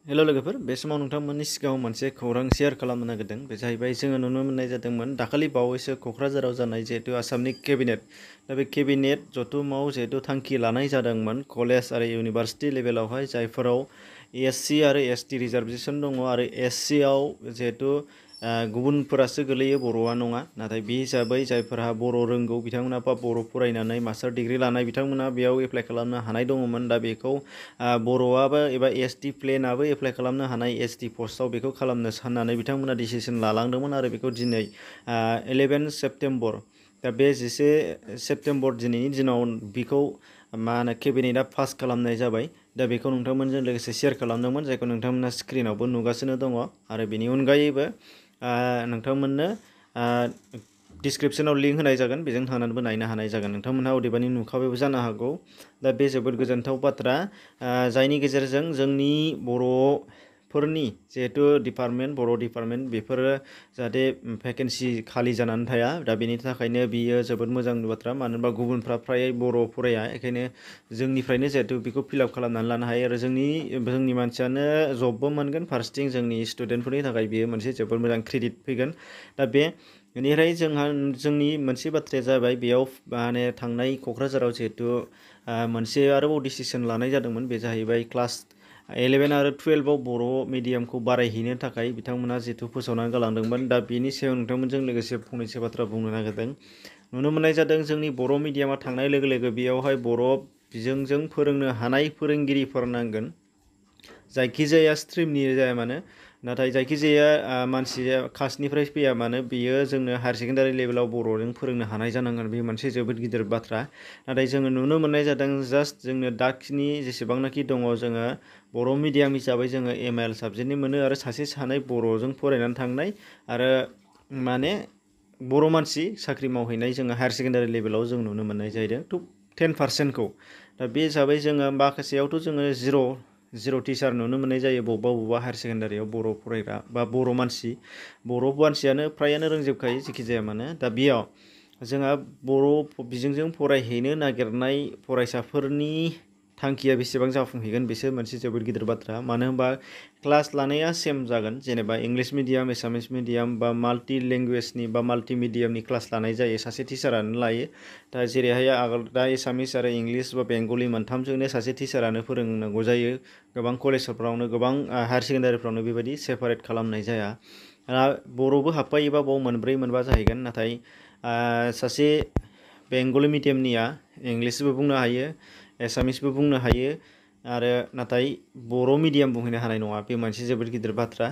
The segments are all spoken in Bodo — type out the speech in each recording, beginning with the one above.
हेलो लोगोफोर बे समाव नोंथांमोननि सिगाङाव मोनसे खौरां शेयार खालामनो नागिरदों बे जाहैबाय जोङो नुनो मोननाय जादोंमोन दाखालि बावैसो क'क्राझाराव जानाय जिहेतु आसामनि केबिनेट दा बे केबिनेट जथुमाव जिहेतु थांखि लानाय जादोंमोन कलेज आरो इउनिभार्सिटि लेभेलावहाय जायफोराव एससि आरो एसटि रिजार्भेसन दङ आरो एससि आव जिहेतु गुबुनफोरासो गोलैयो बर'आ नङा नाथाय बे हिसाबै जायफोरहा बर' रोंगौ बिथांमोना बा बर' फरायनानै मास्टार डिग्री लानाय बिथांमोना बेयाव एप्लाइ खालामनो हानाय दङमोन दा बेखौ बर'आबो एबा एसटि प्लेनाबो एप्लाइ खालामनो हानाय एसटि पस्टआव बेखौ खालामनो साननानै बिथांमोना डिसिसन लालांदोंमोन आरो बेखौ दिनै 11 सेप्टेम्बर दा बे 11 सेप्टेम्बर दिनैनि दिनाव बेखौ केबिनेटआ पास खालामनाय जाबाय दा बेखौ नोंथांमोनजों लोगोसे शेयार खालामदोंमोन जायखौ नोंथांमोना स्क्रिनावबो नुगासिनो दङ आरो बेनि अनगायैबो नोंथांमोननो डिसक्रिप्शनाव लिंक होनाय जागोन बेजों थांनानैबो नायनो हानाय जागोन नोंथांमोनहा अदेबानि नुखाबायबो जानो हागौ दा बे जोबोद गोजोनथाव बाथ्रा जायनि गेजेरजों जोंनि बर'फोरनि जिहेतु बर' डिपार्टमेन्ट बेफोरो जाहाथे भेकेन्सि खालि जानानै थाया दा बेनि थाखायनो बियो जोबोद मोजां बाथ्रा मानो होनबा गुबुनफ्रा फ्राय बर' फराया बेखायनो जोंनिफ्रायनो जिहेतु बेखौ फिलआप खालामनानै लानो हायो आरो जोंनि मानसियानो जबबो मोनगोन फारसेथिं जोंनि स्टुडेन्टफोरनि थाखाय बियो मोनसे जोबोद मोजां क्रेडिट फैगोन दा बेनिफ्राय जोंनि मोनसे बाथ्राया जाबाय बेयाव थांनाय क'क्राझाराव जिहेतु मोनसे आरोबाव डिसिसन लानाय जादोंमोन बे जाहैबाय क्लास 11 आरो 12 आव बर' मिडियामखौ बारायहैनो थाखाय बिथांमोना जिहेतु फोसावनानै गालांदोंमोन दा बेनि सायाव नोंथांमोनजों लोगोसे फंनैसो बाथ्रा बुंनो नागिरदों नुनो मोननाय जादों जोंनि बर' मिडियामा थांनाय लोगो लोगो बेयावहाय बर' बिजोंजों फोरोंनो हानाय फोरोंगिरिफोर नांगोन जायखिजाया स्ट्रिमनि जाया मानो नाथाय जायखिजाया मानसिया कास्टनिफ्राय फैया मानो बियो जोंनो हायार सेकेन्डारि लेभेलाव बर'जों फोरोंनो हानाय जानांगोन बे मोनसे जोबोद गिदिर बाथ्रा नाथाय जोङो नुनो मोननाय जादों जास्ट जोंनो दाखिनि जेसेबांनाखि दङ जोङो बर' मिडियाम हिसाबै जोङो MIL साबजेक्टनि मोनो आरो सासे सानै बर'जों फरायनानै थांनाय आरो बर' मानसि साख्रि मावहैनाय जोङो हायार सेकेन्डारि लेभेलाव जों नुनो मोननाय जाहैदों 10%खौ दा बे हिसाबै जोङो माखासेयावथ' जोङो जिर' टिचार नुनो मोननाय जायो बबेबा हायार सेकेन्डारियाव बर' फरायग्रा बा बर' मानसियानो फ्रायानो रोंजोबखायो जेखि जाया मानो दा बेयाव जोंहा बर' बिजोंजों फरायहैनो नागिरनाय फरायसाफोरनि थांखिया बेसेबां जाफुंहैगोन बेसो मोनसे जोबोद गिदिर बाथ्रा मानो होनबा क्लास लानाया सेम जागोन जेनेबा इंलिश मिडियाम एसामिस मिडियाम बा माल्टि लेंगुवेजनि बा माल्टि मिडियामनि क्लास लानाय जायो सासे टिचारानो लायो दा जेरैहाय दा एसामिस आरो इंलिश बा बेंगलि मोनथामजोंनो सासे टिचारानो फोरोंनांगौ जायो गोबां कलेजफ्रावनो गोबां हायार सेकेन्डारिफ्रावनो बेबायदि सेपारेट खालामनाय जाया बर'बो हाबफायोबा बाव मोनब्रै मोनबा जाहैगोन नाथाय सासे बेंगलि मिडियामनिया इंलिशबो बुंनो हायो एसामिसबो बुंनो हायो आरो नाथाय बर' मिडियाम बुंहैनो हानाय नङा बे मोनसे जोबोद गिदिर बाथ्रा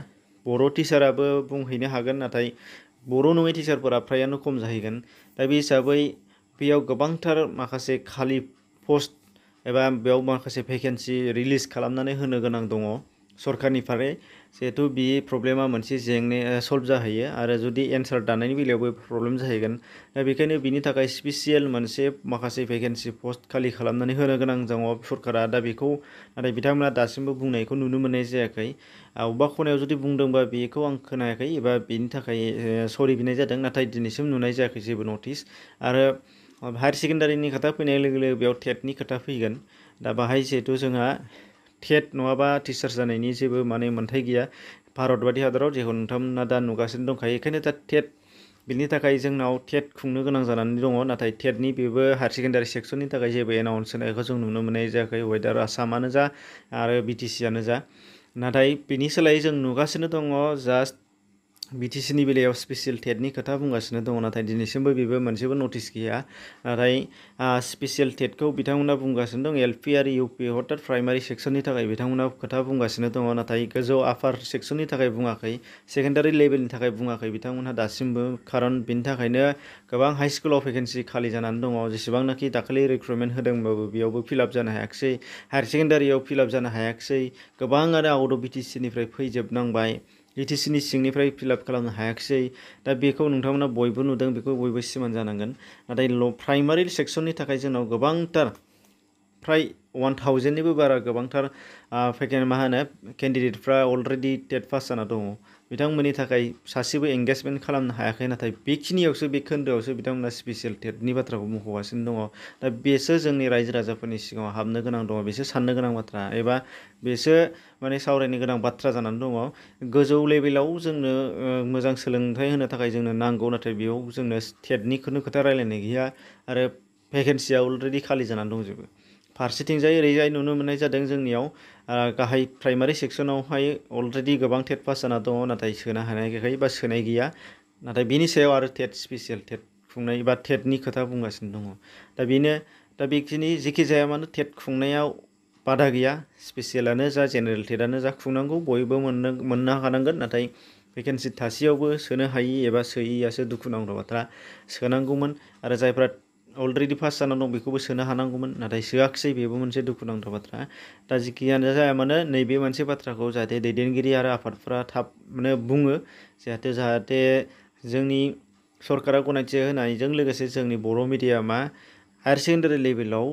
बर' टिचाराबो बुंहैनो हागोन नाथाय बर' नङै टिचारफोरा फ्रायानो खम जाहैगोन दा बे हिसाबै बेयाव गोबांथार माखासे खालि पस्ट एबा बेयाव माखासे भेकेन्सि रिलिज खालामनानै होनो गोनां दङ सरकारनिफ्राय जिहेतु बे प्रब्लेमा मोनसे सल्भ जाहैयो आरो जुदि एन्सार दानायनि बेलायावबो प्रब्लेम जाहैगोन दा बेखायनो बिनि थाखाय स्पेसियेल मोनसे माखासे भेकेन्सि पस्ट खालि खालामनानै होनो गोनां दङ सरकारा दा बेखौ नाथाय बिथांमोना दासिमबो बुंनायखौ नुनो मोननाय जायाखै अबेबा खनायाव जुदि बुंदोंबा बेखौ आं खोनायाखै एबा बेनि थाखाय सरि बिनाय जादों नाथाय दिनैसिम नुनाय जायाखै जेबो नटिस आरो हायार सेकेन्डारिनि खोथा फैनाय लोगो लोगो बेयाव टेटनि खोथा फैगोन दा बाहाय जिहेतु जोंहा टेट नङाबा टिचार जानायनि जेबो मोन्थाय गैया भारत बायदि हादराव जेखौ नोंथांमोना दा नुगासिनो दंखायो बेखायनो दा टेट बिनि थाखाय जोंनाव टेट खुंनो गोनां जानानै दङ नाथाय टेटनि बेबो हायार सेकेन्डारि सेक्सननि थाखाय जेबो एनाउन्स होनायखौ जों नुनो मोननाय जायाखै वेदार आसामानो जा आरो BTCआनो जा नाथाय बिनि सोलायै जों नुगासिनो दङ जास्ट BTCनि बेलायाव स्पेसियेल टेटनि खोथा बुंगासिनो दङ नाथाय दिनैसिमबो बेबो मोनसेबो नटिस गैया नाथाय स्पेसियेल टेटखौ बिथांमोना बुंगासिनो दं LP आरो UP अर्थात प्राइमारि सेक्सननि थाखाय बिथांमोना खोथा बुंगासिनो दङ नाथाय गोजौ आपार सेक्सननि थाखाय बुङाखै सेकेन्डारि लेभेलनि थाखाय बुङाखै बिथांमोनहा दासिमबो खारन बिनि थाखायनो गोबां हाइ स्कुलाव भेकेन्सि खालि जानानै दङ जेसेबांनाखि दाखालि रिक्रुटमेन्ट होदोंबाबो बेयावबो फिलआप जानो हायाखिसै हायार सेकेन्डारियाव फिलआप जानो हायाखिसै गोबाङानो आउट अफ BTCनिफ्राय फैजोबनांबाय BTCनि सिंनिफ्राय फिलआप खालामनो हायाखिसै दा बेखौ नोंथांमोना बयबो नुदों बेखौ बयबो सिमान जानांगोन नाथाय प्राइमारि सेक्सननि थाखाय जोंनाव गोबांथार फ्राय 1000निबो बारा गोबांथार मा होनो केन्डिडेटफ्रा अलरेडि टेट पास जाना दङ बिथांमोननि थाखाय सासेबो एंगेजमेन्ट खालामनो हायाखै नाथाय बेखिनियावसो बे खोन्दोआवसो बिथांमोना स्पेसियेल टेटनि बाथ्राखौ मुंख'गासिनो दङ दा बेसो जोंनि रायजो राजाफोरनि सिगाङाव हाबनो गोनां दङ बेसो साननो गोनां बाथ्रा एबा बेसो माने सावरायनो गोनां बाथ्रा जानानै दङ गोजौ लेभेलाव जोंनो मोजां सोलोंथाइ होनो थाखाय जोंनो नांगौ नाथाय बेयाव जोंनो टेटनिखौनो खोथा रायलायनाय गैया आरो भेकेन्सिया अलरेडि खालि जानानै दंजोबो फारसेथिंजाय ओरैजाय नुनो मोननाय जादों जोंनियाव गाहाय प्राइमारि सेक्सनावहाय अलरेडि गोबां टेट पास जाना दङ नाथाय सोनो हानाय बा सोनाय गैया नाथाय बिनि सायाव आरो टेट स्पेसियेल टेट खुंनाय बा टेटनि खोथा बुंगासिनो दङ दा बेनो दा बेखिनि जेखि जाया मानो टेट खुंनायाव बादा गैया स्पेसियेलानो जा जेनेरेल टेटआनो जा खुंनांगौ बयबो मोननो हानांगोन नाथाय भेकेन्सि थासेयावबो सोनो हायि एबा सोयियासो दुखुनांथाव बाथ्रा सोनांगौमोन आरो जायफ्रा अलरेडि पास जाना दं बेखौबो सोनो हानांगौमोन नाथाय सोआखिसै बेबो मोनसे दुखुनांथाव बाथ्रा दा जिखियानो जाया मानो नैबे मोनसे बाथ्राखौ जाहाथे दैदेनगिरि आरो आफादफ्रा थाबनो बुङो जाहाथे जोंनि सरकारा गनायथि होनायजों लोगोसे जोंनि बर' मिडियामा हायार सेकेन्डारि लेभेलाव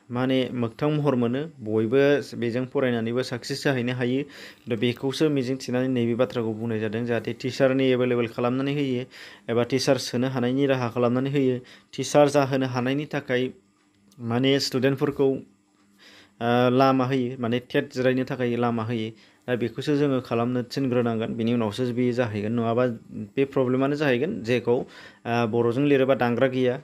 माने मोगथां महर मोनो बयबो बेजों फरायनानैबो साक्सेस जाहैनो हायो दा बेखौसो मिजिंथिनानै नैबे बाथ्राखौ बुंनाय जादों जाहाथे टिचारनि एभेलेबेल खालामनानै होयो एबा टिचार सोनो हानायनि राहा खालामनानै होयो टिचार जाहोनो हानायनि थाखाय माने स्टुडेन्टफोरखौ लामा होयो माने टेट जिरायनो थाखाय लामा होयो दा बेखौसो जोङो खालामनो थिनग्रोनांगोन बेनि उनावसो बेयो जाहैगोन नङाबा बे प्रब्लेमानो जाहैगोन जेखौ बर'जों लिरोबा दांग्रा गैया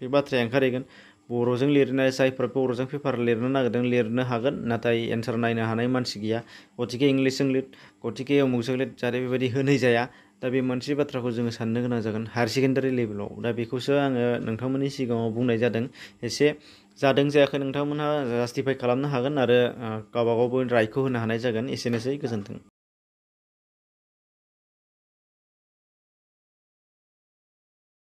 बे बाथ्राया ओंखारहैगोन बर'जों लिरनाय जायफोरा बर'जों पेपार लिरनो नागिरदों लिरनो हागोन नाथाय एन्सार नायनो हानाय मानसि गैया गतिके इंलिसजों लिर गतिके उमुकजों लिर जाहाथे बेबायदि होनाय जाया दा बे मोनसे बाथ्राखौ जोङो साननो गोनां जागोन हायार सेकेन्डारि लेभेलाव दा बेखौसो आङो नोंथांमोननि सिगाङाव बुंनाय जादों एसे जादों जायाखै नोंथांमोनहा जास्टिफाइ खालामनो हागोन आरो गावबा गावबो रायटखौ होनो हानाय जागोन एसेनोसै गोजोन्थों